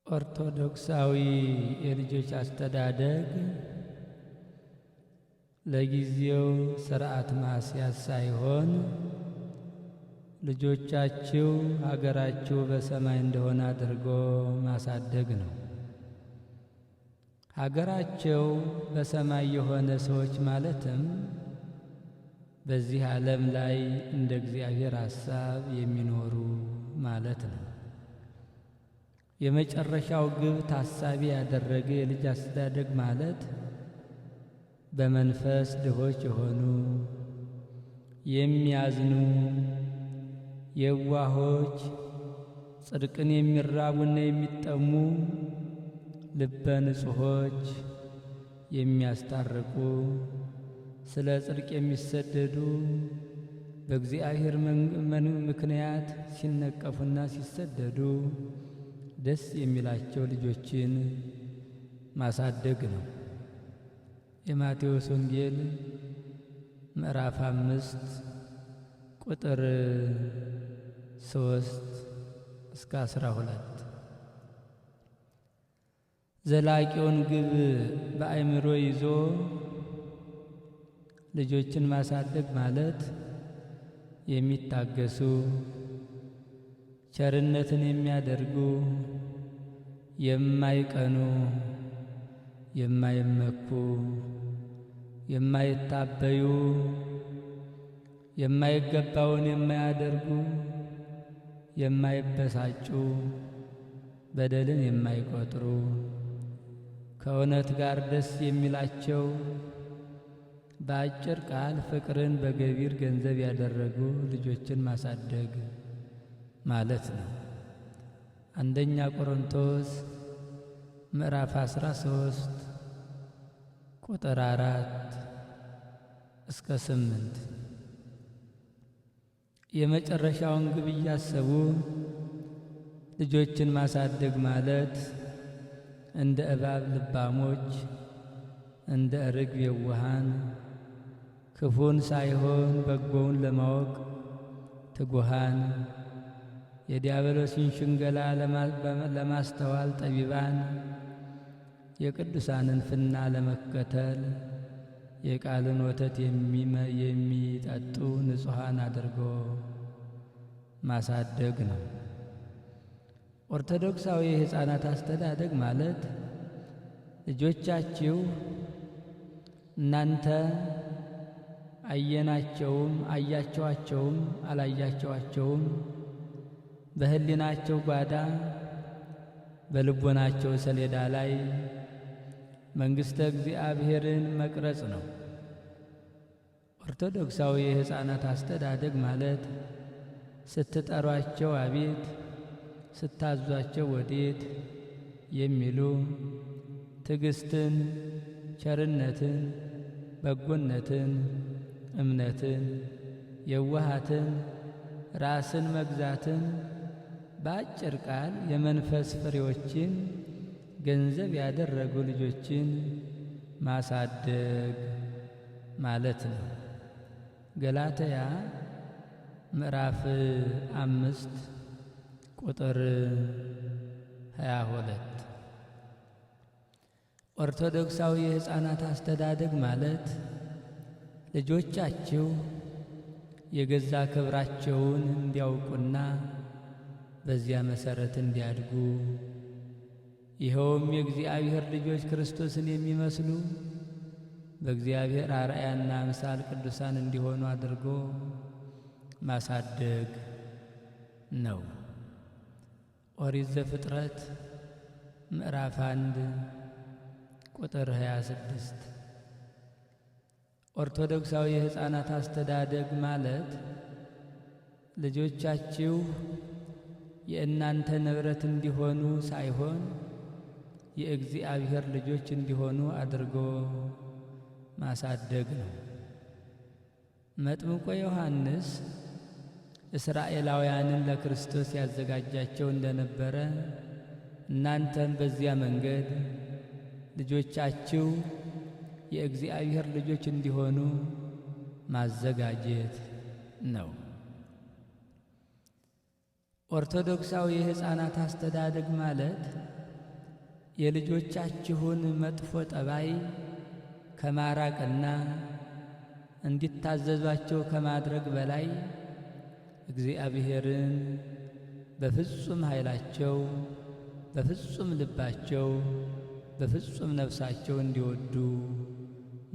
ኦርቶዶክሳዊ የልጆች አስተዳደግ ለጊዜው ስርዓት ማስያዝ ሳይሆን ልጆቻችሁ ሀገራችሁ በሰማይ እንደሆነ አድርጎ ማሳደግ ነው። ሀገራቸው በሰማይ የሆነ ሰዎች ማለትም በዚህ ዓለም ላይ እንደ እግዚአብሔር ሐሳብ የሚኖሩ ማለት ነው። የመጨረሻው ግብ ታሳቢ ያደረገ የልጅ አስተዳደግ ማለት በመንፈስ ድሆች የሆኑ፣ የሚያዝኑ፣ የዋሆች፣ ጽድቅን የሚራቡና የሚጠሙ፣ ልበ ንጹሖች፣ የሚያስታርቁ፣ ስለ ጽድቅ የሚሰደዱ፣ በእግዚአብሔር ምክንያት ሲነቀፉና ሲሰደዱ ደስ የሚላቸው ልጆችን ማሳደግ ነው። የማቴዎስ ወንጌል ምዕራፍ 5 ቁጥር 3 እስከ 12። ዘላቂውን ግብ በአእምሮ ይዞ ልጆችን ማሳደግ ማለት የሚታገሱ፣ ቸርነትን የሚያደርጉ፣ የማይቀኑ፣ የማይመኩ፣ የማይታበዩ፣ የማይገባውን የማያደርጉ፣ የማይበሳጩ፣ በደልን የማይቆጥሩ፣ ከእውነት ጋር ደስ የሚላቸው፣ በአጭር ቃል ፍቅርን በገቢር ገንዘብ ያደረጉ ልጆችን ማሳደግ ማለት ነው። አንደኛ ቆሮንቶስ ምዕራፍ 13 ቁጥር 4 እስከ 8። የመጨረሻውን ግብ እያሰቡ ልጆችን ማሳደግ ማለት እንደ እባብ ልባሞች፣ እንደ ርግብ የዋሃን፣ ክፉን ሳይሆን በጎውን ለማወቅ ትጉሃን፣ የዲያብሎስን ሽንገላ ለማስተዋል ጠቢባን፣ የቅዱሳንን ፍና ለመከተል የቃልን ወተት የሚጠጡ ንጹሐን አድርጎ ማሳደግ ነው። ኦርቶዶክሳዊ የሕፃናት አስተዳደግ ማለት ልጆቻችሁ እናንተ አየናቸውም አያቸዋቸውም አላያቸዋቸውም በሕሊናቸው ጓዳ በልቦናቸው ሰሌዳ ላይ መንግሥተ እግዚአብሔርን መቅረጽ ነው። ኦርቶዶክሳዊ የሕፃናት አስተዳደግ ማለት ስትጠሯቸው አቤት፣ ስታዟቸው ወዴት የሚሉ፣ ትዕግስትን፣ ቸርነትን፣ በጎነትን፣ እምነትን፣ የዋሃትን፣ ራስን መግዛትን፣ በአጭር ቃል የመንፈስ ፍሬዎችን ገንዘብ ያደረጉ ልጆችን ማሳደግ ማለት ነው። ገላትያ ምዕራፍ 5 ቁጥር 22። ኦርቶዶክሳዊ የሕፃናት አስተዳደግ ማለት ልጆቻችሁ የገዛ ክብራቸውን እንዲያውቁና በዚያ መሠረት እንዲያድጉ፣ ይኸውም የእግዚአብሔር ልጆች ክርስቶስን የሚመስሉ፣ በእግዚአብሔር አርአያና አምሳል ቅዱሳን እንዲሆኑ አድርጎ ማሳደግ ነው። ኦሪት ዘፍጥረት ምዕራፍ 1 ቁጥር 26። ኦርቶዶክሳዊ የሕፃናት አስተዳደግ ማለት ልጆቻችሁ የእናንተ ንብረት እንዲሆኑ ሳይሆን የእግዚአብሔር ልጆች እንዲሆኑ አድርጎ ማሳደግ ነው። መጥምቆ ዮሐንስ እስራኤላውያንን ለክርስቶስ ያዘጋጃቸው እንደነበረ እናንተም በዚያ መንገድ ልጆቻችሁ የእግዚአብሔር ልጆች እንዲሆኑ ማዘጋጀት ነው። ኦርቶዶክሳዊ የሕፃናት አስተዳደግ ማለት የልጆቻችሁን መጥፎ ጠባይ ከማራቅና እንዲታዘዟቸው ከማድረግ በላይ እግዚአብሔርን በፍጹም ኃይላቸው፣ በፍጹም ልባቸው፣ በፍጹም ነፍሳቸው እንዲወዱ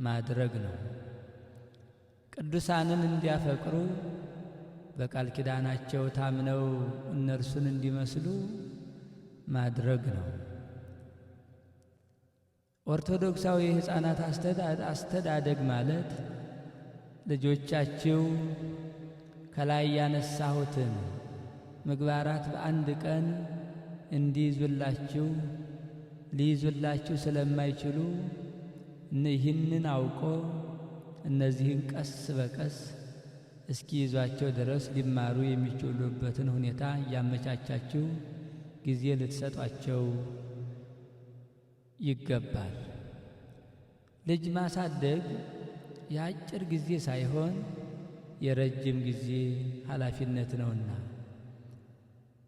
ማድረግ ነው። ቅዱሳንን እንዲያፈቅሩ፣ በቃል ኪዳናቸው ታምነው እነርሱን እንዲመስሉ ማድረግ ነው። ኦርቶዶክሳዊ የሕፃናት አስተዳደግ ማለት ልጆቻችሁ ከላይ ያነሳሁትን ምግባራት በአንድ ቀን እንዲይዙላችሁ ሊይዙላችሁ ስለማይችሉ ይህንን አውቆ እነዚህን ቀስ በቀስ እስኪይዟቸው ድረስ ሊማሩ የሚችሉበትን ሁኔታ እያመቻቻችሁ ጊዜ ልትሰጧቸው ይገባል። ልጅ ማሳደግ የአጭር ጊዜ ሳይሆን የረጅም ጊዜ ኃላፊነት ነውና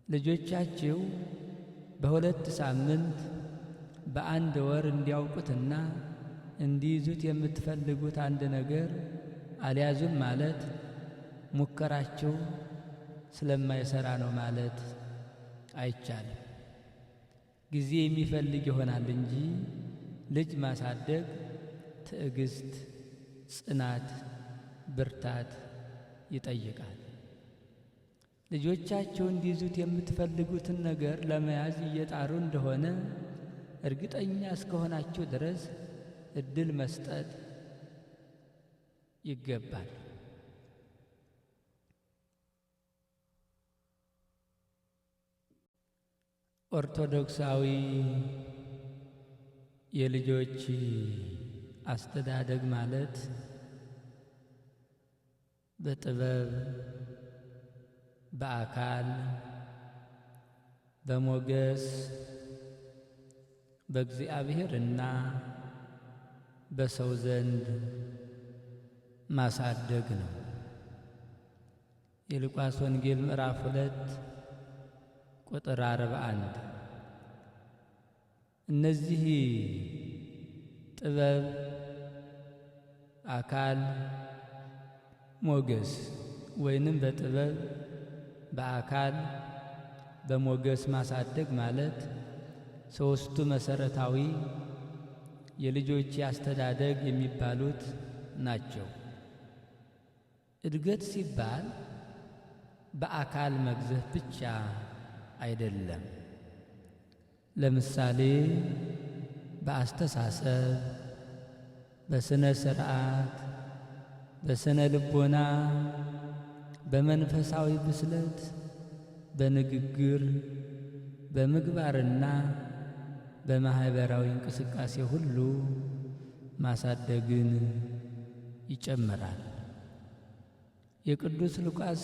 ልጆቻችሁ በ2 ሳምንት፣ በአንድ ወር እንዲያውቁትና እንዲይዙት የምትፈልጉት አንድ ነገር አልያዙም ማለት ሙከራችሁ ስለማይሰራ ነው ማለት አይቻልም። ጊዜ የሚፈልግ ይሆናል እንጂ ልጅ ማሳደግ ትዕግስት፣ ጽናት፣ ብርታት ይጠይቃል። ልጆቻቸው እንዲይዙት የምትፈልጉትን ነገር ለመያዝ እየጣሩ እንደሆነ እርግጠኛ እስከሆናችሁ ድረስ እድል መስጠት ይገባል። ኦርቶዶክሳዊ የልጆች አስተዳደግ ማለት በጥበብ፣ በአካል፣ በሞገስ፣ በእግዚአብሔርና በሰው ዘንድ ማሳደግ ነው። የሉቃስ ወንጌል ምዕራፍ 2 ቁጥር 41። እነዚህ ጥበብ፣ አካል፣ ሞገስ ወይንም በጥበብ፣ በአካል፣ በሞገስ ማሳደግ ማለት ሦስቱ መሰረታዊ የልጆች አስተዳደግ የሚባሉት ናቸው። እድገት ሲባል በአካል መግዘፍ ብቻ አይደለም። ለምሳሌ በአስተሳሰብ፣ በስነ ስርዓት፣ በስነ ልቦና፣ በመንፈሳዊ ብስለት፣ በንግግር፣ በምግባርና በማህበራዊ እንቅስቃሴ ሁሉ ማሳደግን ይጨምራል። የቅዱስ ሉቃስ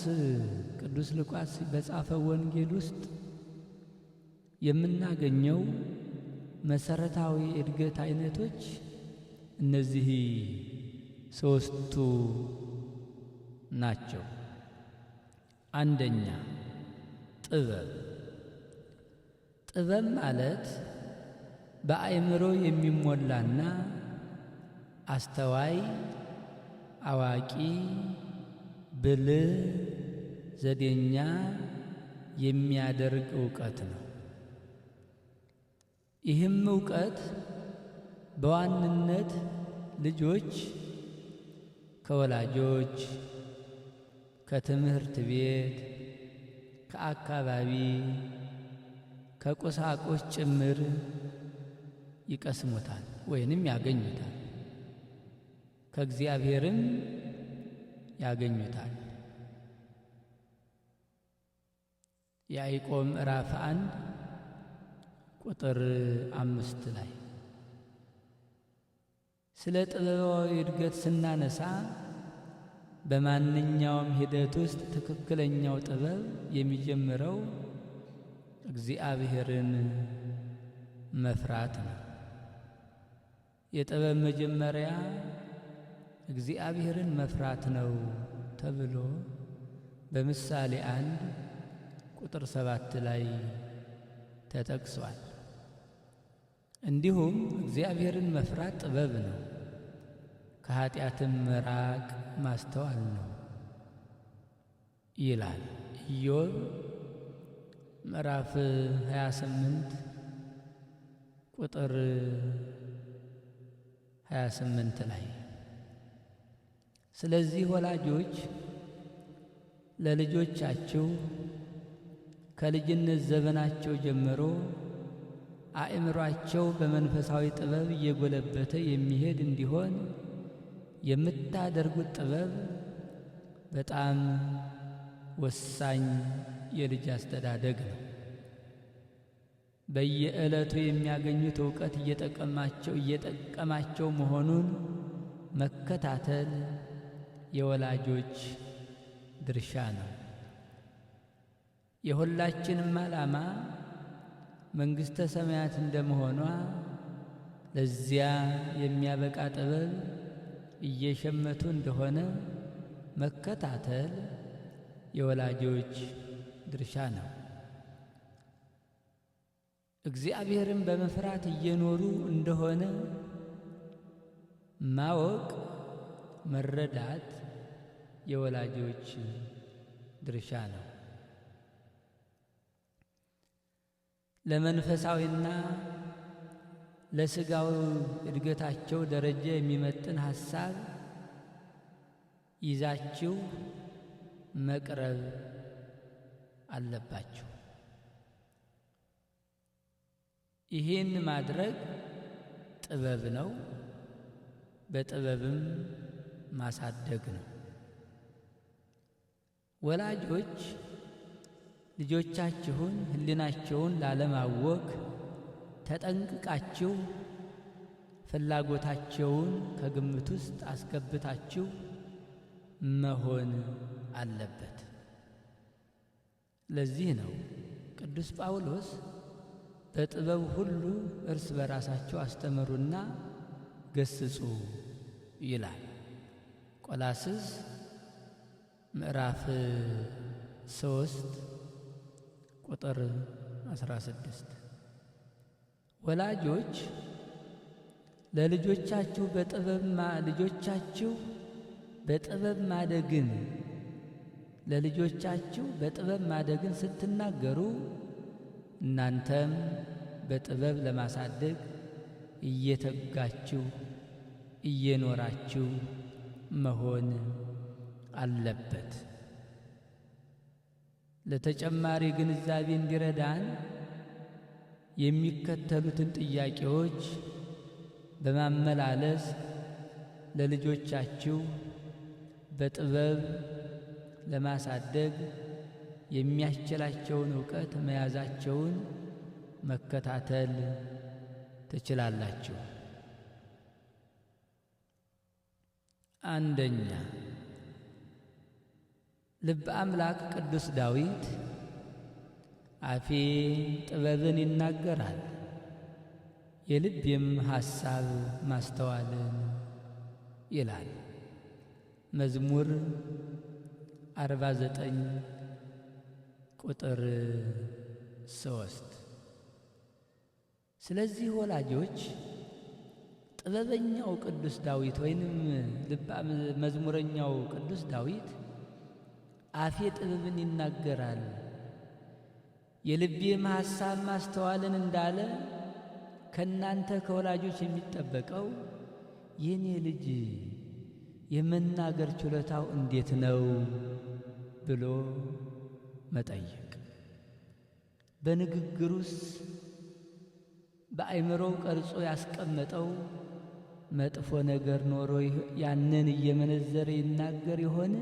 ቅዱስ ሉቃስ በጻፈው ወንጌል ውስጥ የምናገኘው መሰረታዊ እድገት አይነቶች እነዚህ ሦስቱ ናቸው። አንደኛ፣ ጥበብ። ጥበብ ማለት በአእምሮ የሚሞላና አስተዋይ፣ አዋቂ፣ ብልህ፣ ዘዴኛ የሚያደርግ እውቀት ነው። ይህም እውቀት በዋንነት ልጆች ከወላጆች፣ ከትምህርት ቤት፣ ከአካባቢ፣ ከቁሳቁስ ጭምር ይቀስሙታል ወይንም ያገኙታል። ከእግዚአብሔርም ያገኙታል። የያዕቆብ ምዕራፍ 1 ቁጥር 5 ላይ ስለ ጥበባዊ እድገት ስናነሳ በማንኛውም ሂደት ውስጥ ትክክለኛው ጥበብ የሚጀምረው እግዚአብሔርን መፍራት ነው። የጥበብ መጀመሪያ እግዚአብሔርን መፍራት ነው ተብሎ በምሳሌ 1 ቁጥር 7 ላይ ተጠቅሷል። እንዲሁም እግዚአብሔርን መፍራት ጥበብ ነው፣ ከኃጢአትም መራቅ ማስተዋል ነው ይላል ኢዮብ ምዕራፍ 28 ቁጥር 28 ላይ። ስለዚህ ወላጆች ለልጆቻችሁ ከልጅነት ዘመናቸው ጀምሮ አእምሯቸው በመንፈሳዊ ጥበብ እየጎለበተ የሚሄድ እንዲሆን የምታደርጉት ጥበብ በጣም ወሳኝ የልጅ አስተዳደግ ነው። በየዕለቱ የሚያገኙት እውቀት እየጠቀማቸው መሆኑን መከታተል የወላጆች ድርሻ ነው። የሁላችንም ዓላማ መንግሥተ ሰማያት እንደመሆኗ ለዚያ የሚያበቃ ጥበብ እየሸመቱ እንደሆነ መከታተል የወላጆች ድርሻ ነው። እግዚአብሔርን በመፍራት እየኖሩ እንደሆነ ማወቅ መረዳት የወላጆች ድርሻ ነው። ለመንፈሳዊና ለሥጋዊ እድገታቸው ደረጃ የሚመጥን ሐሳብ ይዛችሁ መቅረብ አለባችሁ። ይህን ማድረግ ጥበብ ነው፣ በጥበብም ማሳደግ ነው። ወላጆች ልጆቻችሁን ሕሊናቸውን ላለማወክ ተጠንቅቃችሁ ፍላጎታቸውን ከግምት ውስጥ አስገብታችሁ መሆን አለበት። ለዚህ ነው ቅዱስ ጳውሎስ በጥበብ ሁሉ እርስ በራሳቸው አስተምሩና ገስጹ ይላል። ቆላስስ ምዕራፍ 3 ቁጥር 16። ወላጆች ለልጆቻችሁ በጥበብ ልጆቻችሁ በጥበብ ማደግን ለልጆቻችሁ በጥበብ ማደግን ስትናገሩ እናንተም በጥበብ ለማሳደግ እየተጋችሁ እየኖራችሁ መሆን አለበት። ለተጨማሪ ግንዛቤ እንዲረዳን የሚከተሉትን ጥያቄዎች በማመላለስ ለልጆቻችሁ በጥበብ ለማሳደግ የሚያስችላቸውን እውቀት መያዛቸውን መከታተል ትችላላችሁ። አንደኛ፣ ልበ አምላክ ቅዱስ ዳዊት አፌ ጥበብን ይናገራል፣ የልቤም ሐሳብ ማስተዋልን ይላል። መዝሙር 49 ቁጥር 3። ስለዚህ ወላጆች ጥበበኛው ቅዱስ ዳዊት ወይንም ልበ መዝሙረኛው ቅዱስ ዳዊት አፌ ጥበብን ይናገራል የልቤም ሐሳብ ማስተዋልን እንዳለ፣ ከናንተ ከወላጆች የሚጠበቀው የኔ ልጅ የመናገር ችሎታው እንዴት ነው ብሎ መጠየቅ፣ በንግግሩስ በአእምሮው ቀርጾ ያስቀመጠው መጥፎ ነገር ኖሮ ያንን እየመነዘረ ይናገር ይሆን?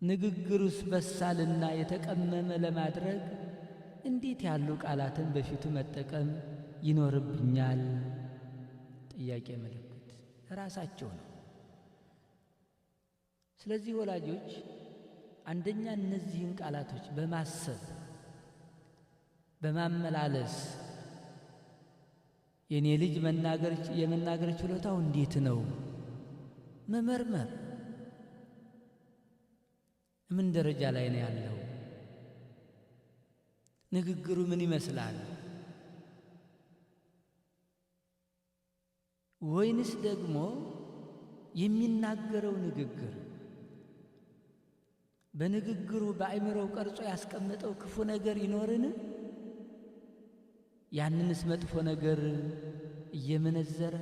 ንግግሩስ በሳልና የተቀመመ ለማድረግ እንዴት ያሉ ቃላትን በፊቱ መጠቀም ይኖርብኛል? ጥያቄ ምልክት ራሳቸው ነው። ስለዚህ ወላጆች አንደኛ እነዚህን ቃላቶች በማሰብ በማመላለስ የኔ ልጅ የመናገር ችሎታው እንዴት ነው መመርመር፣ ምን ደረጃ ላይ ነው ያለው? ንግግሩ ምን ይመስላል? ወይንስ ደግሞ የሚናገረው ንግግር በንግግሩ በአእምሮው ቀርጾ ያስቀመጠው ክፉ ነገር ይኖርን? ያንንስ መጥፎ ነገር እየመነዘረ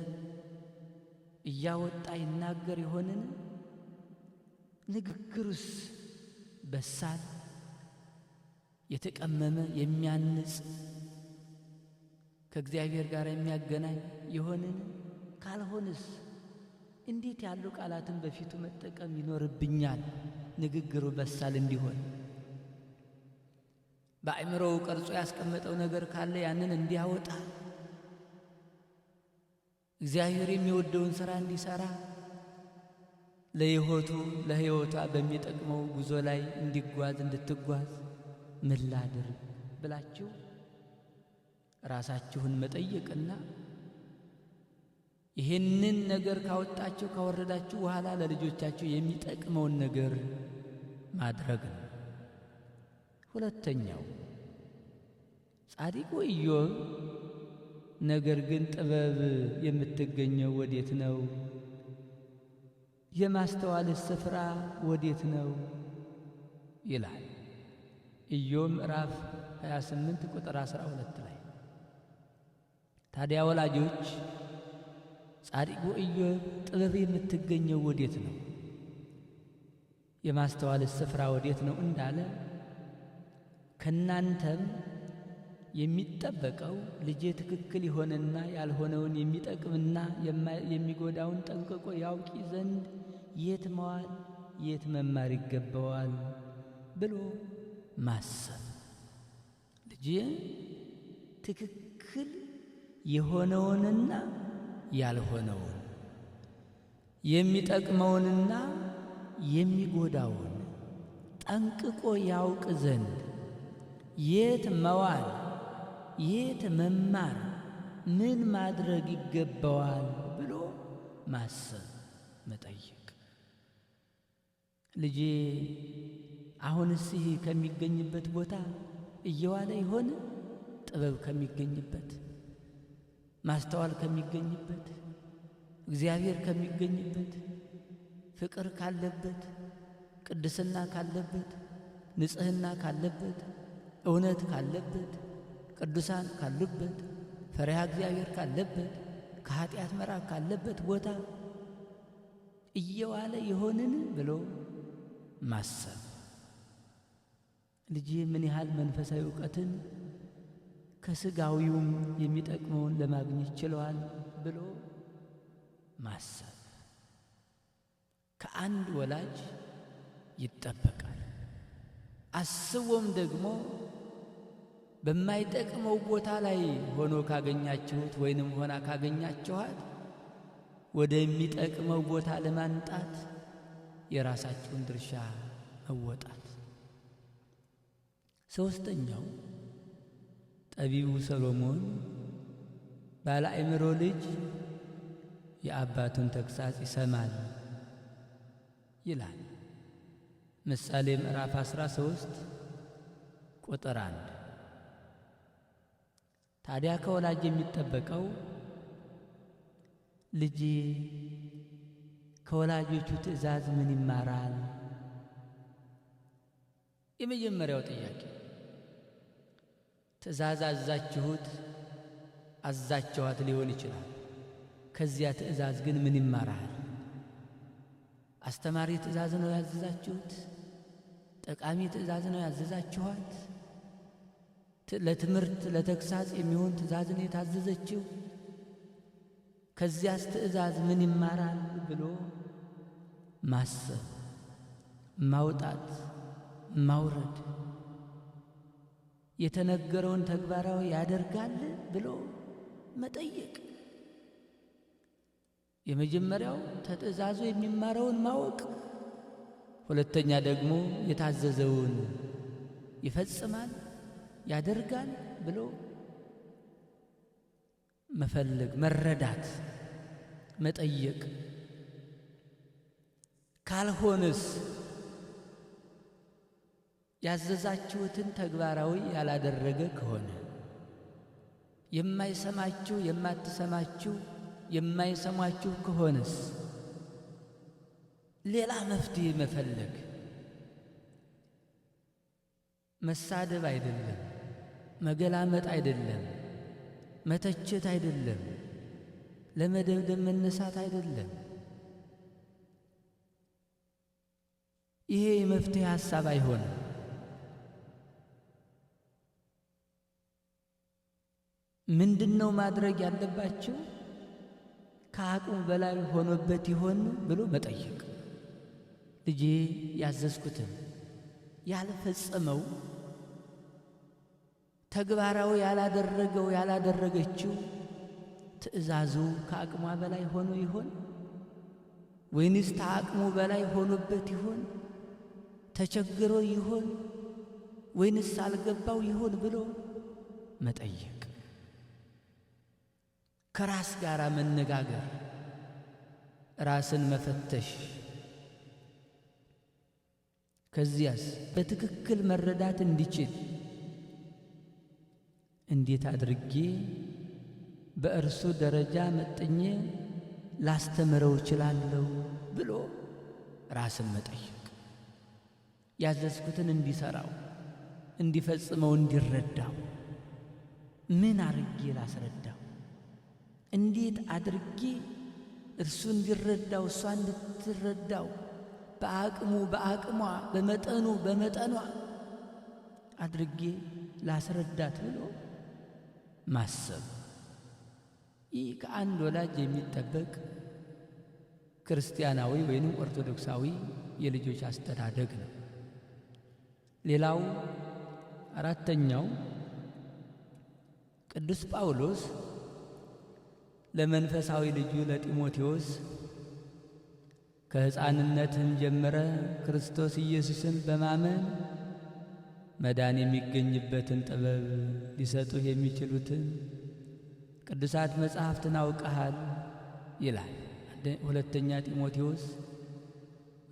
እያወጣ ይናገር ይሆንን? ንግግሩስ በሳል የተቀመመ የሚያንጽ ከእግዚአብሔር ጋር የሚያገናኝ ይሆንን? ካልሆንስ እንዴት ያሉ ቃላትን በፊቱ መጠቀም ይኖርብኛል? ንግግሩ በሳል እንዲሆን በአእምሮው ቀርጾ ያስቀመጠው ነገር ካለ ያንን እንዲያወጣ፣ እግዚአብሔር የሚወደውን ሥራ እንዲሠራ፣ ለሕይወቱ ለሕይወቷ በሚጠቅመው ጉዞ ላይ እንዲጓዝ እንድትጓዝ ምን ላድርግ ብላችሁ ራሳችሁን መጠየቅና ይህንን ነገር ካወጣችሁ ካወረዳችሁ በኋላ ለልጆቻችሁ የሚጠቅመውን ነገር ማድረግ ነው። ሁለተኛው ጻድቁ ኢዮብ ነገር ግን ጥበብ የምትገኘው ወዴት ነው? የማስተዋልስ ስፍራ ወዴት ነው? ይላል ኢዮብ ምዕራፍ 28 ቁጥር 12 ላይ። ታዲያ ወላጆች ጻድቁ ኢዮብ ጥበብ የምትገኘው ወዴት ነው? የማስተዋልስ ስፍራ ወዴት ነው እንዳለ ከናንተም የሚጠበቀው ልጄ ትክክል የሆነና ያልሆነውን የሚጠቅምና የሚጎዳውን ጠንቅቆ ያውቂ ዘንድ የት መዋል የት መማር ይገባዋል ብሎ ማሰብ። ልጄ ትክክል የሆነውንና ያልሆነውን የሚጠቅመውንና የሚጎዳውን ጠንቅቆ ያውቅ ዘንድ የት መዋል የት መማር ምን ማድረግ ይገባዋል ብሎ ማሰብ መጠየቅ። ልጄ አሁንስ ይህ ከሚገኝበት ቦታ እየዋለ ይሆን? ጥበብ ከሚገኝበት፣ ማስተዋል ከሚገኝበት፣ እግዚአብሔር ከሚገኝበት፣ ፍቅር ካለበት፣ ቅድስና ካለበት፣ ንጽህና ካለበት፣ እውነት ካለበት፣ ቅዱሳን ካሉበት፣ ፈሪሃ እግዚአብሔር ካለበት፣ ከኃጢአት መራቅ ካለበት ቦታ እየዋለ ይሆንን ብሎ ማሰብ። ልጄ ምን ያህል መንፈሳዊ እውቀትን ከስጋዊውም የሚጠቅመውን ለማግኘት ችለዋል ብሎ ማሰብ ከአንድ ወላጅ ይጠበቃል። አስቦም ደግሞ በማይጠቅመው ቦታ ላይ ሆኖ ካገኛችሁት ወይንም ሆና ካገኛችኋት ወደሚጠቅመው ቦታ ለማምጣት የራሳችሁን ድርሻ መወጣት። ሶስተኛው ጠቢቡ ሰሎሞን ባለ አእምሮ ልጅ የአባቱን ተግሣጽ ይሰማል ይላል። ምሳሌ ምዕራፍ 13 ቁጥር 1። ታዲያ ከወላጅ የሚጠበቀው ልጅ ከወላጆቹ ትእዛዝ ምን ይማራል? የመጀመሪያው ጥያቄ ትእዛዝ አዛችሁት አዛችኋት ሊሆን ይችላል። ከዚያ ትእዛዝ ግን ምን ይማራል? አስተማሪ ትእዛዝ ነው ያዘዛችሁት? ጠቃሚ ትእዛዝ ነው ያዘዛችኋት? ለትምህርት ለተግሳጽ የሚሆን ትእዛዝ ነው የታዘዘችው? ከዚያስ ትእዛዝ ምን ይማራል ብሎ ማሰብ፣ ማውጣት፣ ማውረድ፣ የተነገረውን ተግባራዊ ያደርጋል ብሎ መጠየቅ። የመጀመሪያው ተትእዛዙ የሚማረውን ማወቅ፣ ሁለተኛ ደግሞ የታዘዘውን ይፈጽማል ያደርጋል ብሎ መፈለግ፣ መረዳት፣ መጠየቅ። ካልሆነስ ያዘዛችሁትን ተግባራዊ ያላደረገ ከሆነ የማይሰማችሁ የማትሰማችሁ የማይሰማችሁ ከሆነስ ሌላ መፍትሄ መፈለግ። መሳደብ አይደለም፣ መገላመጥ አይደለም፣ መተቸት አይደለም፣ ለመደብደብ መነሳት አይደለም። ይሄ የመፍትሄ ሐሳብ አይሆንም። ምንድነው ማድረግ ያለባቸው? ከአቅሙ በላይ ሆኖበት ይሆን ብሎ መጠየቅ። ልጄ ያዘዝኩትን ያልፈጸመው ተግባራዊ ያላደረገው ያላደረገችው ትእዛዙ ከአቅሟ በላይ ሆኖ ይሆን? ወይንስ ከአቅሙ በላይ ሆኖበት ይሆን? ተቸግሮ ይሆን? ወይንስ አልገባው ይሆን ብሎ መጠየቅ። ከራስ ጋር መነጋገር፣ ራስን መፈተሽ። ከዚያስ በትክክል መረዳት እንዲችል እንዴት አድርጌ በእርሱ ደረጃ መጥኜ ላስተምረው እችላለሁ ብሎ ራስን መጠየቅ። ያዘዝኩትን እንዲሰራው፣ እንዲፈጽመው፣ እንዲረዳው ምን አድርጌ ላስረዳው? እንዴት አድርጌ እርሱ እንዲረዳው እሷ እንድትረዳው በአቅሙ በአቅሟ በመጠኑ በመጠኗ አድርጌ ላስረዳት ብሎ ማሰብ። ይህ ከአንድ ወላጅ የሚጠበቅ ክርስቲያናዊ ወይንም ኦርቶዶክሳዊ የልጆች አስተዳደግ ነው። ሌላው አራተኛው ቅዱስ ጳውሎስ ለመንፈሳዊ ልጁ ለጢሞቴዎስ ከሕፃንነትም ጀምረ ክርስቶስ ኢየሱስን በማመን መዳን የሚገኝበትን ጥበብ ሊሰጡህ የሚችሉትን ቅዱሳት መጻሕፍትን አውቀሃል ይላል። ሁለተኛ ጢሞቴዎስ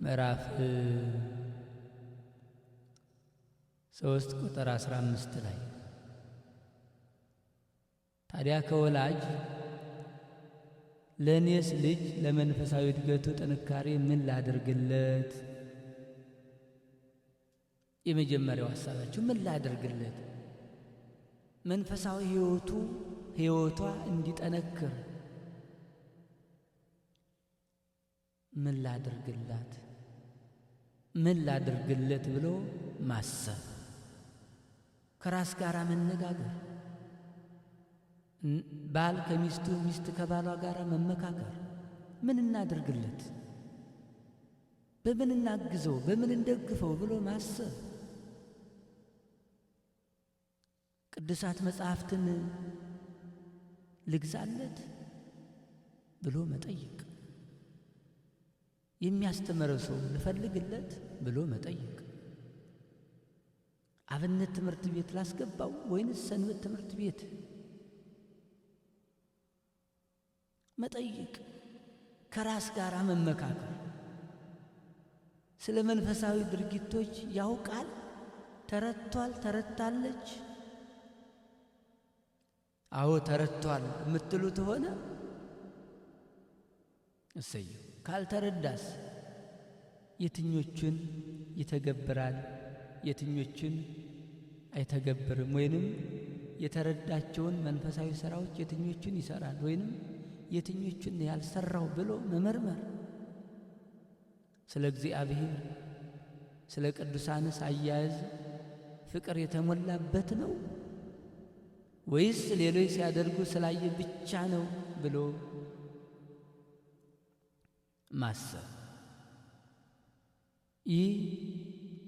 ምዕራፍ 3 ቁጥር 15 ላይ። ታዲያ ከወላጅ ለኔስ ልጅ ለመንፈሳዊ እድገቱ ጥንካሬ ምን ላድርግለት? የመጀመሪያው ሐሳባችሁ ምን ላድርግለት? መንፈሳዊ ሕይወቷ እንዲጠነክር ምን ላድርግላት? ምን ላድርግለት ብሎ ማሰብ፣ ከራስ ጋር መነጋገር፣ ባል ከሚስቱ ሚስት ከባሏ ጋር መመካከር። ምን እናድርግለት? በምን እናግዘው? በምን እንደግፈው ብሎ ማሰብ። ቅዱሳት መጻሕፍትን ልግዛለት ብሎ መጠየቅ፣ የሚያስተምረው ሰው ልፈልግለት ብሎ መጠየቅ፣ አብነት ትምህርት ቤት ላስገባው ወይንስ ሰንበት ትምህርት ቤት መጠየቅ፣ ከራስ ጋር መመካከር። ስለ መንፈሳዊ ድርጊቶች ያውቃል፣ ተረድቷል፣ ተረድታለች። አዎ ተረድቷል የምትሉት ሆነ እሰየው። ካልተረዳስ የትኞቹን ይተገብራል፣ የትኞቹን አይተገብርም? ወይንም የተረዳቸውን መንፈሳዊ ስራዎች የትኞቹን ይሰራል ወይንም የትኞቹን ያልሰራው ብሎ መመርመር። ስለ እግዚአብሔር ስለ ቅዱሳንስ አያያዝ ፍቅር የተሞላበት ነው ወይስ ሌሎች ሲያደርጉ ስላየ ብቻ ነው ብሎ ማሰብ። ይህ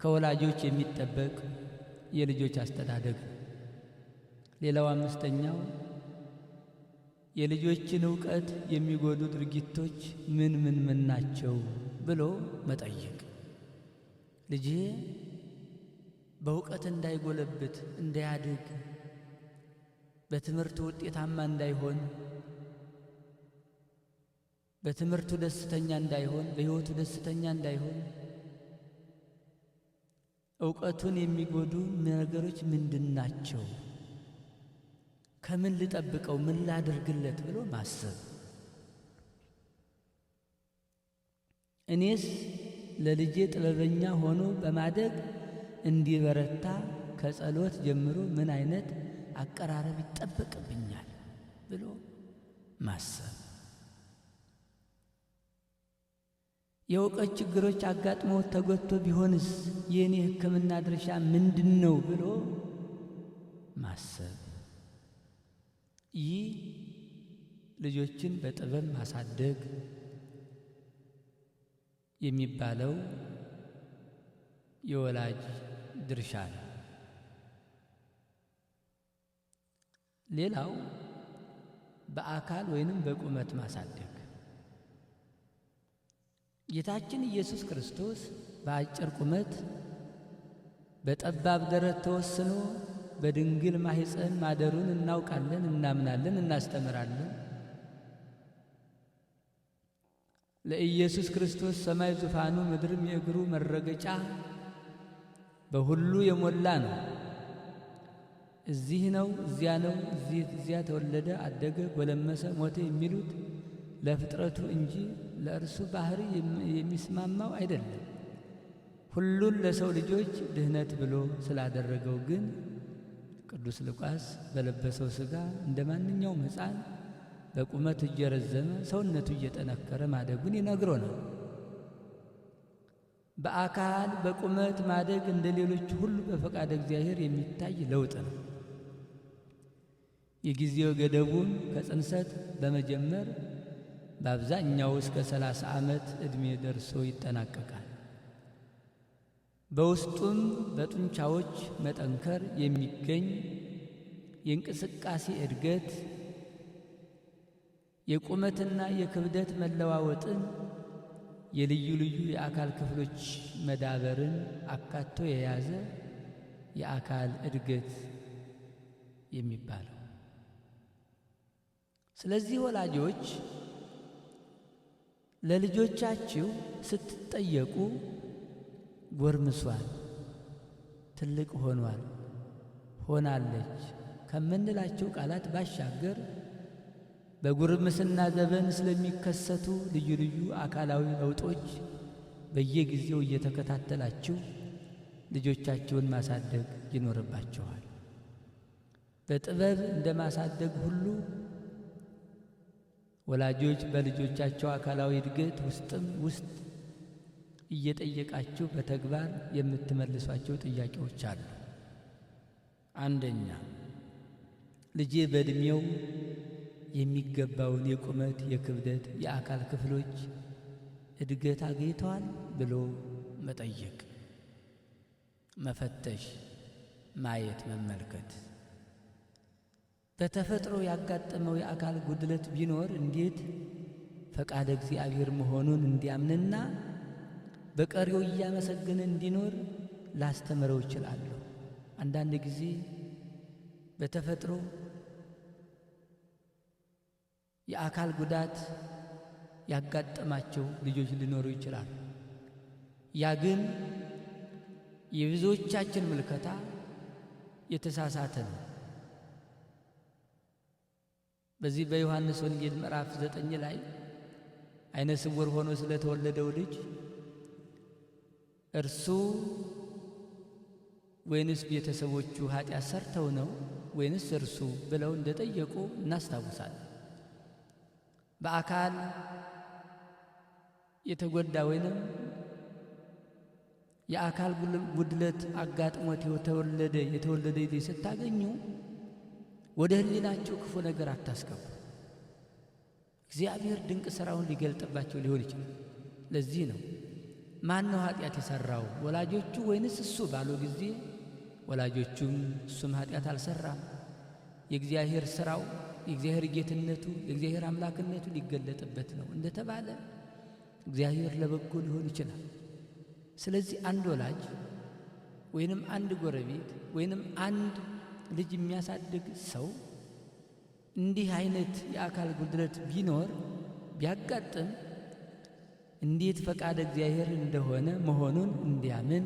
ከወላጆች የሚጠበቅ የልጆች አስተዳደግ ነው። ሌላው አምስተኛው የልጆችን ዕውቀት የሚጎዱ ድርጊቶች ምን ምን ምን ናቸው ብሎ መጠየቅ። ልጄ በእውቀት እንዳይጎለብት እንዳያድግ፣ በትምህርቱ ውጤታማ እንዳይሆን፣ በትምህርቱ ደስተኛ እንዳይሆን፣ በሕይወቱ ደስተኛ እንዳይሆን ዕውቀቱን የሚጎዱ ነገሮች ምንድን ናቸው? ከምን ልጠብቀው? ምን ላድርግለት ብሎ ማሰብ። እኔስ ለልጄ ጥበበኛ ሆኖ በማደግ እንዲበረታ ከጸሎት ጀምሮ ምን አይነት አቀራረብ ይጠበቅብኛል ብሎ ማሰብ። የእውቀት ችግሮች አጋጥመው ተጎድቶ ቢሆንስ የእኔ ሕክምና ድርሻ ምንድነው ብሎ ማሰብ። ይህ ልጆችን በጥበብ ማሳደግ የሚባለው የወላጅ ድርሻ ነው። ሌላው በአካል ወይንም በቁመት ማሳደግ። ጌታችን ኢየሱስ ክርስቶስ በአጭር ቁመት በጠባብ ደረት ተወስኖ በድንግል ማህፀን ማደሩን እናውቃለን፣ እናምናለን፣ እናስተምራለን። ለኢየሱስ ክርስቶስ ሰማይ ዙፋኑ ምድርም የእግሩ መረገጫ በሁሉ የሞላ ነው። እዚህ ነው፣ እዚያ ነው፣ እዚህ እዚያ ተወለደ፣ አደገ፣ ጎለመሰ፣ ሞተ የሚሉት ለፍጥረቱ እንጂ ለእርሱ ባህሪ የሚስማማው አይደለም። ሁሉን ለሰው ልጆች ድህነት ብሎ ስላደረገው ግን ቅዱስ ሉቃስ በለበሰው ሥጋ እንደ ማንኛውም ሕፃን በቁመት እየረዘመ ሰውነቱ እየጠነከረ ማደጉን ይነግሮናል። በአካል በቁመት ማደግ እንደ ሌሎች ሁሉ በፈቃደ እግዚአብሔር የሚታይ ለውጥ ነው። የጊዜው ገደቡን ከጽንሰት በመጀመር በአብዛኛው እስከ 30 ዓመት ዕድሜ ደርሶ ይጠናቀቃል። በውስጡም በጡንቻዎች መጠንከር የሚገኝ የእንቅስቃሴ እድገት፣ የቁመትና የክብደት መለዋወጥን፣ የልዩ ልዩ የአካል ክፍሎች መዳበርን አካቶ የያዘ የአካል እድገት የሚባለው። ስለዚህ ወላጆች ለልጆቻችሁ ስትጠየቁ ጎርምሷል፣ ትልቅ ሆኗል፣ ሆናለች ከምንላቸው ቃላት ባሻገር በጉርምስና ዘመን ስለሚከሰቱ ልዩ ልዩ አካላዊ ለውጦች በየጊዜው እየተከታተላችሁ ልጆቻችሁን ማሳደግ ይኖርባችኋል። በጥበብ እንደማሳደግ ሁሉ ወላጆች በልጆቻቸው አካላዊ እድገት ውስጥም ውስጥ እየጠየቃችሁ በተግባር የምትመልሷቸው ጥያቄዎች አሉ። አንደኛ፣ ልጄ በእድሜው የሚገባውን የቁመት፣ የክብደት፣ የአካል ክፍሎች እድገት አግኝተዋል ብሎ መጠየቅ፣ መፈተሽ፣ ማየት፣ መመልከት። በተፈጥሮ ያጋጠመው የአካል ጉድለት ቢኖር እንዴት ፈቃደ እግዚአብሔር መሆኑን እንዲያምንና በቀሪው እያመሰገነ እንዲኖር ላስተምረው እችላለሁ። አንዳንድ ጊዜ በተፈጥሮ የአካል ጉዳት ያጋጠማቸው ልጆች ሊኖሩ ይችላሉ። ያ ግን የብዙዎቻችን ምልከታ የተሳሳተ ነው። በዚህ በዮሐንስ ወንጌል ምዕራፍ 9 ላይ ዓይነ ስውር ሆኖ ስለተወለደው ልጅ እርሱ ወይንስ ቤተሰቦቹ ኃጢአት ሰርተው ነው ወይንስ እርሱ ብለው እንደጠየቁ እናስታውሳለን። በአካል የተጎዳ ወይንም የአካል ጉድለት አጋጥሞት የተወለደ ልጅ ስታገኙ ወደ ሕሊናቸው ክፉ ነገር አታስገቡ። እግዚአብሔር ድንቅ ሥራውን ሊገልጥባቸው ሊሆን ይችላል። ለዚህ ነው ማን ነው ኃጢአት የሠራው ወላጆቹ ወይንስ እሱ ባሉ ጊዜ ወላጆቹም እሱም ኃጢአት አልሠራም፣ የእግዚአብሔር ሥራው የእግዚአብሔር ጌትነቱ የእግዚአብሔር አምላክነቱ ሊገለጥበት ነው እንደተባለ እግዚአብሔር ለበጎ ሊሆን ይችላል። ስለዚህ አንድ ወላጅ ወይንም አንድ ጎረቤት ወይንም አንድ ልጅ የሚያሳድግ ሰው እንዲህ አይነት የአካል ጉድለት ቢኖር ቢያጋጥም እንዴት ፈቃደ እግዚአብሔር እንደሆነ መሆኑን እንዲያምን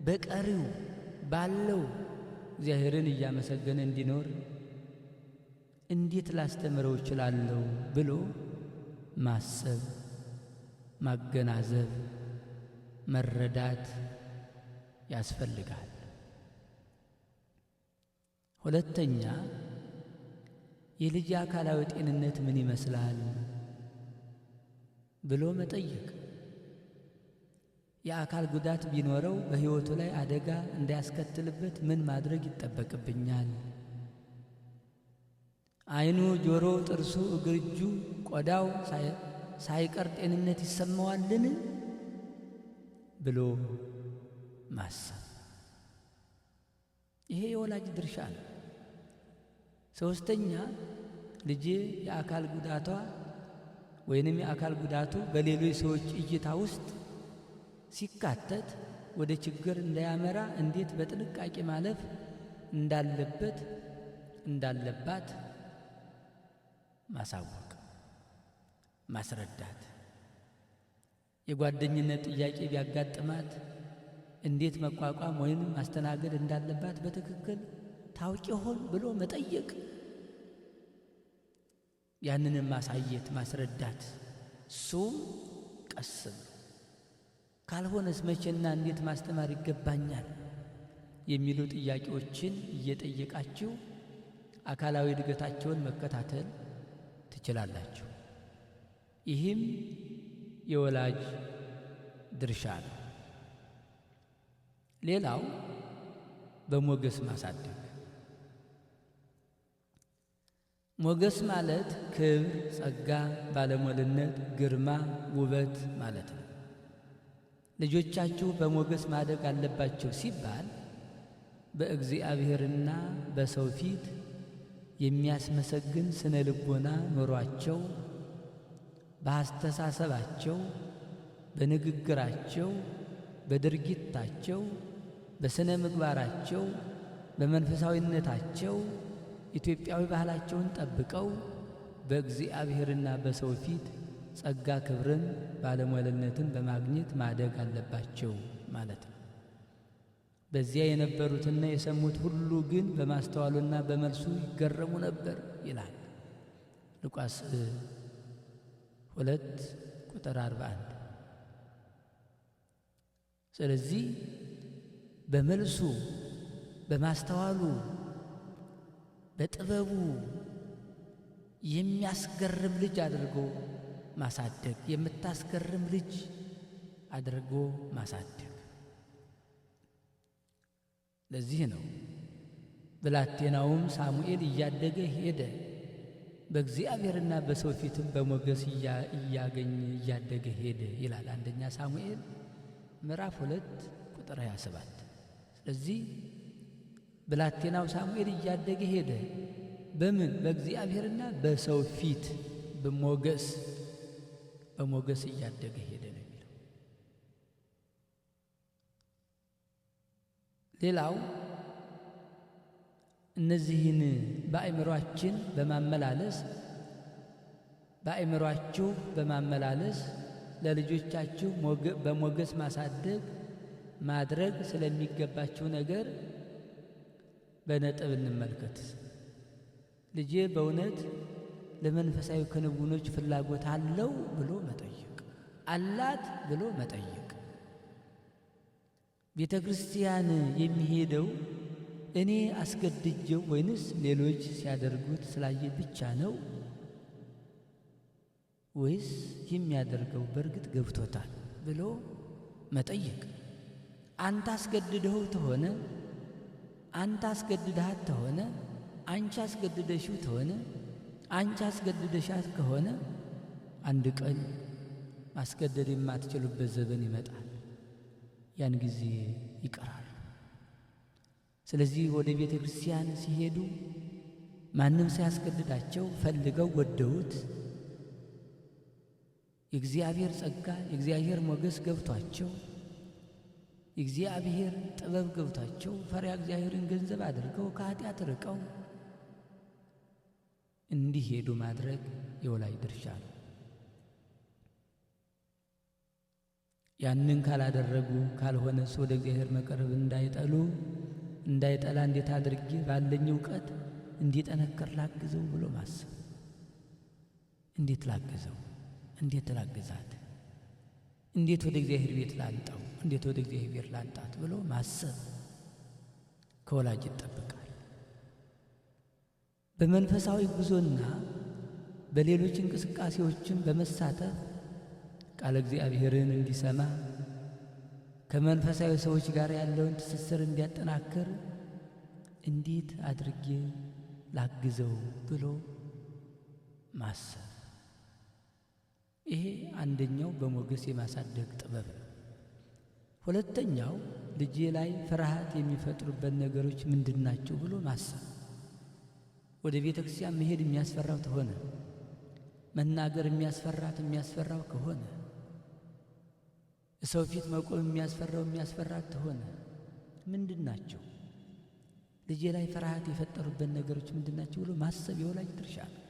በቀሪው ባለው እግዚአብሔርን እያመሰገነ እንዲኖር እንዴት ላስተምረው እችላለሁ ብሎ ማሰብ ማገናዘብ መረዳት ያስፈልጋል። ሁለተኛ፣ የልጅ አካላዊ ጤንነት ምን ይመስላል ብሎ መጠየቅ። የአካል ጉዳት ቢኖረው በሕይወቱ ላይ አደጋ እንዳያስከትልበት ምን ማድረግ ይጠበቅብኛል? ዓይኑ፣ ጆሮው፣ ጥርሱ፣ እግር፣ እጁ፣ ቆዳው ሳይቀር ጤንነት ይሰማዋልን ብሎ ማሰብ። ይሄ የወላጅ ድርሻ ነው። ሶስተኛ፣ ልጄ የአካል ጉዳቷ ወይንም የአካል ጉዳቱ በሌሎች ሰዎች እይታ ውስጥ ሲካተት ወደ ችግር እንዳያመራ እንዴት በጥንቃቄ ማለፍ እንዳለበት እንዳለባት ማሳወቅ፣ ማስረዳት። የጓደኝነት ጥያቄ ቢያጋጥማት እንዴት መቋቋም ወይም ማስተናገድ እንዳለባት በትክክል ታውቂ ይሆን ብሎ መጠየቅ፣ ያንንም ማሳየት ማስረዳት። እሱም ቀስ ብሎ ካልሆነስ መቼና እንዴት ማስተማር ይገባኛል የሚሉ ጥያቄዎችን እየጠየቃችሁ አካላዊ እድገታቸውን መከታተል ትችላላችሁ። ይህም የወላጅ ድርሻ ነው። ሌላው በሞገስ ማሳደግ። ሞገስ ማለት ክብር፣ ጸጋ፣ ባለሟልነት፣ ግርማ፣ ውበት ማለት ነው። ልጆቻችሁ በሞገስ ማደግ አለባቸው ሲባል በእግዚአብሔርና በሰው ፊት የሚያስመሰግን ስነ ልቦና ኖሯቸው በአስተሳሰባቸው፣ በንግግራቸው፣ በድርጊታቸው፣ በስነ ምግባራቸው፣ በመንፈሳዊነታቸው ኢትዮጵያዊ ባህላቸውን ጠብቀው በእግዚአብሔርና በሰው ፊት ጸጋ፣ ክብርን፣ ባለሟልነትን በማግኘት ማደግ አለባቸው ማለት ነው። በዚያ የነበሩትና የሰሙት ሁሉ ግን በማስተዋሉና በመልሱ ይገረሙ ነበር ይላል ሉቃስ 2 ቁጥር 41። ስለዚህ በመልሱ በማስተዋሉ በጥበቡ የሚያስገርም ልጅ አድርጎ ማሳደግ፣ የምታስገርም ልጅ አድርጎ ማሳደግ። ለዚህ ነው ብላቴናውም ሳሙኤል እያደገ ሄደ፣ በእግዚአብሔርና በሰው ፊትም በሞገስ እያገኘ እያደገ ሄደ ይላል አንደኛ ሳሙኤል ምዕራፍ 2 ቁጥር 27። ስለዚህ ብላቴናው ሳሙኤል እያደገ ሄደ፣ በምን? በእግዚአብሔርና በሰው ፊት በሞገስ በሞገስ እያደገ ሄደ ነው የሚለው። ሌላው እነዚህን በአእምሯችን በማመላለስ በአእምሯችሁ በማመላለስ ለልጆቻችሁ በሞገስ ማሳደግ ማድረግ ስለሚገባችሁ ነገር በነጥብ እንመልከት። ልጄ በእውነት ለመንፈሳዊ ክንውኖች ፍላጎት አለው ብሎ መጠየቅ፣ አላት ብሎ መጠየቅ። ቤተ ክርስቲያን የሚሄደው እኔ አስገድጀው ወይንስ ሌሎች ሲያደርጉት ስላየ ብቻ ነው ወይስ የሚያደርገው በእርግጥ ገብቶታል ብሎ መጠየቅ። አንተ አስገድደው ተሆነ፣ አንተ አስገድደሃት ተሆነ፣ አንቺ አስገድደሽው ተሆነ፣ አንቺ አስገድደሻት ከሆነ አንድ ቀን ማስገደድ የማትችሉበት ዘመን ይመጣል። ያን ጊዜ ይቀራሉ። ስለዚህ ወደ ቤተ ክርስቲያን ሲሄዱ ማንም ሳያስገድዳቸው ፈልገው ወደውት የእግዚአብሔር ጸጋ የእግዚአብሔር ሞገስ ገብቷቸው የእግዚአብሔር ጥበብ ገብቷቸው ፈሪሃ እግዚአብሔርን ገንዘብ አድርገው ከኃጢአት ርቀው እንዲሄዱ ማድረግ የወላጅ ድርሻ ነው። ያንን ካላደረጉ ካልሆነስ ወደ እግዚአብሔር መቅረብ እንዳይጠላ እንዴት አድርጌ ባለኝ እውቀት እንዲጠነክር ላግዘው ብሎ ማሰብ። እንዴት ላግዘው? እንዴት ላግዛት? እንዴት ወደ እግዚአብሔር ቤት ላንጣው፣ እንዴት ወደ እግዚአብሔር ቤት ላንጣት ብሎ ማሰብ ከወላጅ ይጠበቃል። በመንፈሳዊ ጉዞና በሌሎች እንቅስቃሴዎችም በመሳተፍ ቃለ እግዚአብሔርን እንዲሰማ ከመንፈሳዊ ሰዎች ጋር ያለውን ትስስር እንዲያጠናክር እንዴት አድርጌ ላግዘው ብሎ ማሰብ፣ ይሄ አንደኛው በሞገስ የማሳደግ ጥበብ ነው። ሁለተኛው ልጄ ላይ ፍርሃት የሚፈጥሩበት ነገሮች ምንድን ናቸው ብሎ ማሰብ። ወደ ቤተ ክርስቲያን መሄድ የሚያስፈራው ከሆነ፣ መናገር የሚያስፈራት የሚያስፈራው ከሆነ፣ ሰው ፊት መቆም የሚያስፈራው የሚያስፈራት ከሆነ ምንድን ናቸው? ልጄ ላይ ፍርሃት የፈጠሩበት ነገሮች ምንድን ናቸው ብሎ ማሰብ የወላጅ ድርሻ ነው።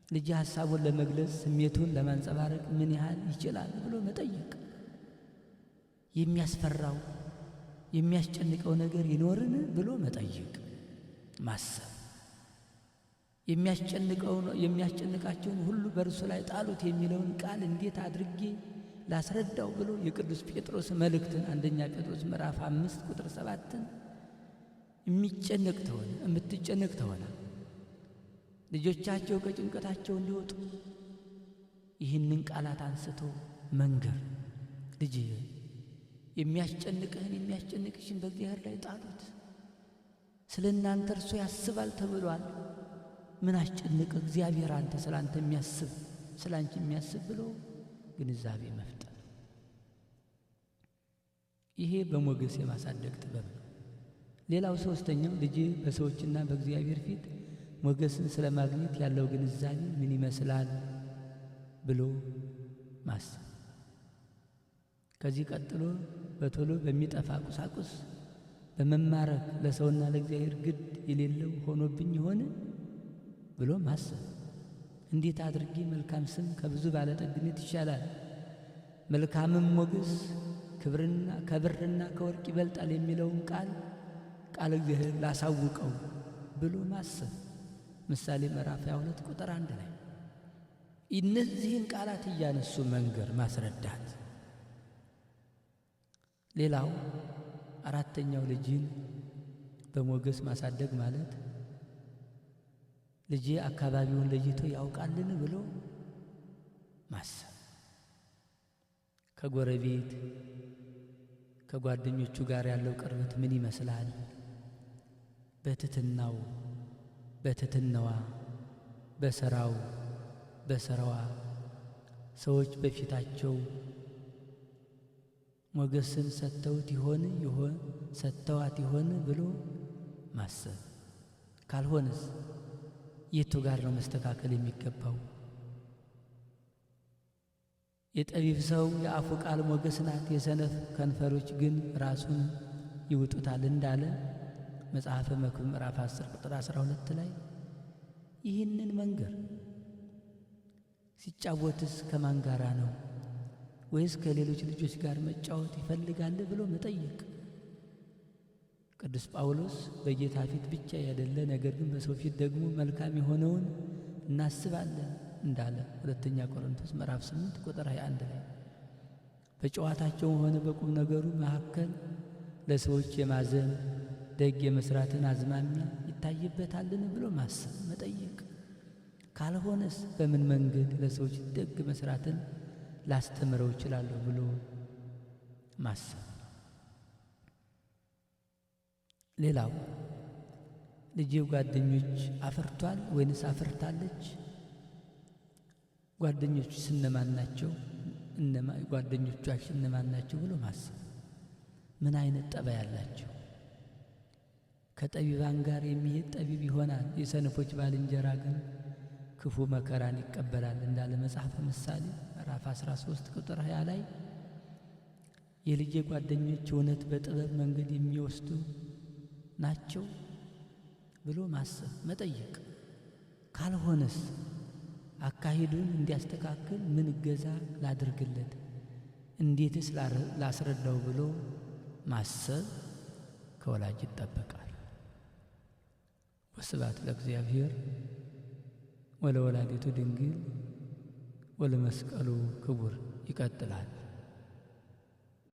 ልጄ ሐሳቡን ለመግለጽ ስሜቱን ለማንጸባረቅ ምን ያህል ይችላል ብሎ መጠየቅ። የሚያስፈራው የሚያስጨንቀው ነገር ይኖርን ብሎ መጠየቅ፣ ማሰብ። የሚያስጨንቃቸውን ሁሉ በእርሱ ላይ ጣሉት የሚለውን ቃል እንዴት አድርጌ ላስረዳው ብሎ የቅዱስ ጴጥሮስ መልእክትን አንደኛ ጴጥሮስ ምዕራፍ 5 ቁጥር 7 የሚጨነቅ ተሆነ የምትጨነቅ ተሆነ ልጆቻቸው ከጭንቀታቸው እንዲወጡ ይህንን ቃላት አንስቶ መንገር። ልጅ የሚያስጨንቅህን የሚያስጨንቅሽን በእግዚአብሔር ላይ ጣሉት፣ ስለናንተ እርሱ ያስባል ተብሏል። ምን አስጨንቅህ? እግዚአብሔር አንተ ስላንተ የሚያስብ ስላንቺ የሚያስብ ብሎ ግንዛቤ መፍጠር። ይሄ በሞገስ የማሳደግ ጥበብ ነው። ሌላው ሶስተኛው ልጅ በሰዎችና በእግዚአብሔር ፊት ሞገስን ስለማግኘት ያለው ግንዛቤ ምን ይመስላል ብሎ ማሰብ። ከዚህ ቀጥሎ በቶሎ በሚጠፋ ቁሳቁስ በመማረክ ለሰውና ለእግዚአብሔር ግድ የሌለው ሆኖብኝ ይሆን ብሎ ማሰብ። እንዴት አድርጌ መልካም ስም ከብዙ ባለጠግነት ይሻላል፣ መልካምም ሞገስ ከብርና ከወርቅ ይበልጣል የሚለውን ቃል ቃል እግዚአብሔር ላሳውቀው ብሎ ማሰብ። ምሳሌ ምዕራፍ 22 ቁጥር 1 ላይ እነዚህን ቃላት እያነሱ መንገር ማስረዳት። ሌላው አራተኛው ልጅን በሞገስ ማሳደግ ማለት ልጄ አካባቢውን ለይቶ ያውቃልን ብሎ ማሰብ። ከጎረቤት ከጓደኞቹ ጋር ያለው ቅርበት ምን ይመስላል? በትትናው በትትናዋ በስራው በስራዋ ሰዎች በፊታቸው ሞገስን ሰጥተውት ይሆን ይሆን ሰጥተዋት ይሆን ብሎ ማሰብ። ካልሆነስ የቱ ጋር ነው መስተካከል የሚገባው? የጠቢብ ሰው የአፉ ቃል ሞገስ ናት፣ የሰነፍ ከንፈሮች ግን ራሱን ይውጡታል እንዳለ መጽሐፈ መክብብ ምዕራፍ 10 ቁጥር 12 ላይ ይህንን መንገር። ሲጫወትስ ከማን ጋራ ነው? ወይስ ከሌሎች ልጆች ጋር መጫወት ይፈልጋል ብሎ መጠየቅ። ቅዱስ ጳውሎስ በጌታ ፊት ብቻ ያደለ ነገር ግን በሰው ፊት ደግሞ መልካም የሆነውን እናስባለን እንዳለ ሁለተኛ ቆሮንቶስ ምዕራፍ 8 ቁጥር 21 ላይ በጨዋታቸው ሆነ በቁም ነገሩ መካከል ለሰዎች የማዘን ደግ የመስራትን አዝማሚያ ይታይበታልን ብሎ ማሰብ መጠየቅ። ካልሆነስ በምን መንገድ ለሰዎች ደግ መስራትን ላስተምረው እችላለሁ ብሎ ማሰብ። ሌላው ልጄ ጓደኞች አፍርቷል ወይንስ አፍርታለች? ጓደኞቹስ እነማን ናቸው? ጓደኞቿስ እነማን ናቸው ብሎ ማሰብ። ምን አይነት ጠባይ አላቸው? ከጠቢባን ጋር የሚሄድ ጠቢብ ይሆናል፣ የሰነፎች ባልንጀራ ግን ክፉ መከራን ይቀበላል እንዳለ መጽሐፈ ምሳሌ ምዕራፍ 13 ቁጥር 20 ላይ የልጄ ጓደኞች እውነት በጥበብ መንገድ የሚወስዱ ናቸው ብሎ ማሰብ መጠየቅ። ካልሆነስ አካሄዱን እንዲያስተካክል ምን እገዛ ላድርግለት፣ እንዴትስ ላስረዳው ብሎ ማሰብ ከወላጅ ይጠበቃል። ወስብሐት ለእግዚአብሔር ወለወላዲቱ ድንግል ወለመስቀሉ ክቡር። ይቀጥላል።